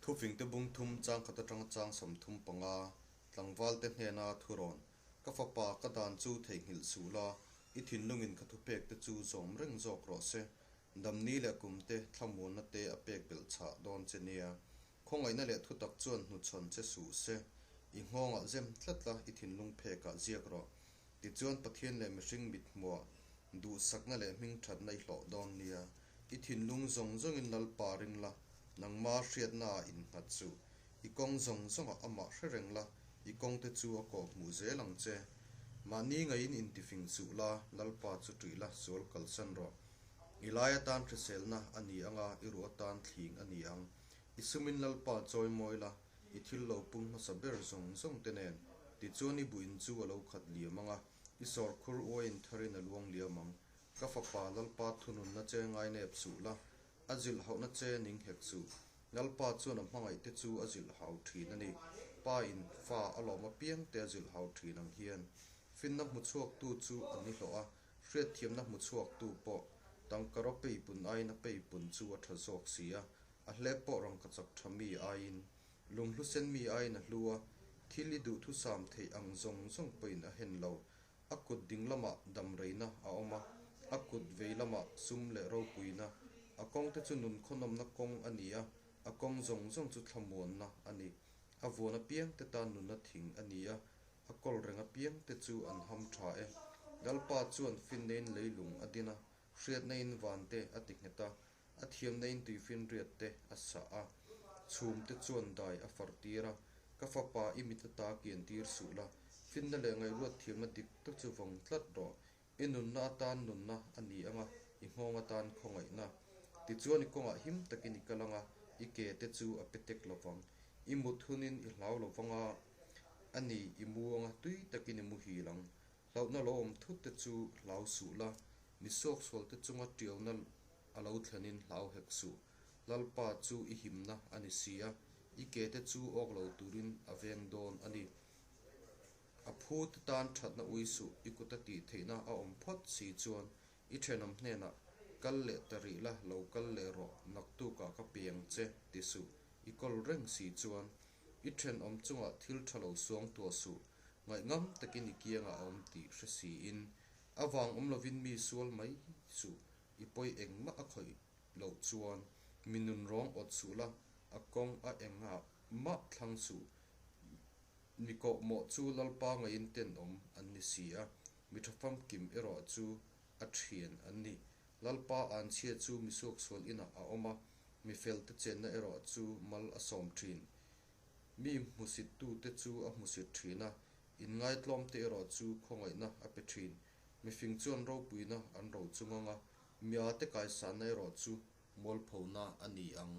Thufingte bung thum chang khat atanga chang 35 tlangvalte hnena thurawn, Ka fapa, ka dan chu theihnghilh suh la, i thinlungin ka thupekte chu zawm reng zawk rawh se. Damni leh kumte thlamuanna te a pek belh chhah dawn che nia. Khawngaihna leh thutak chuan hnuchhawn che suh se. I nghawngah zem tlat la, i thinlung phekah ziak rawh. Tichuan Pathian leh mihring mithmuah duhsakna leh hmingthatna i hlawh dawn nia. I thinlung zawng zawngin Lalpa ring la, nangma hriatnaah innghat suh. I kawng zawng zawngah amah hre reng la, i kawngte chu a kawh hmuh zel ang che. Mahni ngaiin intifing suh la, Lalpa chu ṭih la, sual kalsan rawh. I lai atan hriselna a ni ang a, i ruh atan thling a ni ang. I sumin Lalpa chawi mawi la, i thil lo pung hmasa ber zawng zawng te nen. Tichuan i buh in chu a lo khat liam ang a, i sawrkhur uaiin tharin a luang liam ang. Ka fapa, Lalpa thununna che ngainep suh la, a zilh hauhna che ning hek suh. Lalpa chuan a hmangaih te chu a zilh hau thin a ni. Pa in fa a lawm apiang te a zilh hau thin ang hian. Finna hmu chhuaktu chu a ni hlawh a, hriatthiamna hmu chhuaktu pawh tangkaraw peipun aiin a peipun chu a tha zawk si a, a hlep pawh rangkachak tha mi aiin lunghlu sen mi aiin a hlu a, thil i duhthusam theih ang zawng zawng pawhin a hen lo. A kut ding lamah damreina a awm a, a kut vei lamah sum leh ropuina. A kawngte chu nun khawnawmna kawng a ni a, a kawng zawng zawng chu thlamuanna a ni. A vuan apiangte tan nunna thing a ni a, a kawl reng apiangte chu an ham tha e. Lalpa chuan finnein leilung a din a, hriatnain vante a ti nghet a, a thiamnain tuifinriat te a sah a, chhum te chuan dai a far tir a, Ka fapa i mit ata kian tir suh la, finna leh ngaihruat thiamna dik tak chu vawng tlat rawh. I nunna atan nunna a ni ang a, i nghawng atan khawngaihna. Tichuan i kawngah him takin i kal ang a, i ke te chu a pe tek lo vang. I mut hunin i hlau lo vang a, a ni, i mu ang a, tui takin i muhil ang. Hlauhna lo awm thut te chu hlau suh la, mi suaksual te chunga tiauna a lo thlenin hlau hek suh. Lalpa chu i himna a ni si a, i ke te chu awk lo turin a veng dawn a ni. A phu te tan thatna ui suh, i kuta tih theihna a awm phawt si chuan i thenawm hnenah kal leh ta rih la, lo kal leh rawh, naktukah ka piang che ti suh, i kawl reng si chuan i thenawm chungah thil tha lo suang tuah suh, ngaihngam takin i kiangah a awm tih hre siin a vang awm lovin mi sual mai suh, i pawi engmah a khawih loh chuan mi nun rawng awt suh la, a kawng a engah mah thlang suh. Mi kawhmawh chu Lalpa ngaiin tenawm an ni si a, mi tha famkim erawh chu a thian an ni. Lalpa anchhia chu mi suaksual inah a awm a, mi felte chenna erawh chu mal a sawm thin. Mi hmusittute chu a hmusit thin a, inngaitlawmte erawh chu khawngaihna a pe thin. Mifing chuan ropuina an ro chung ang a, miate kaisanna erawh chu mualphona a ni ang.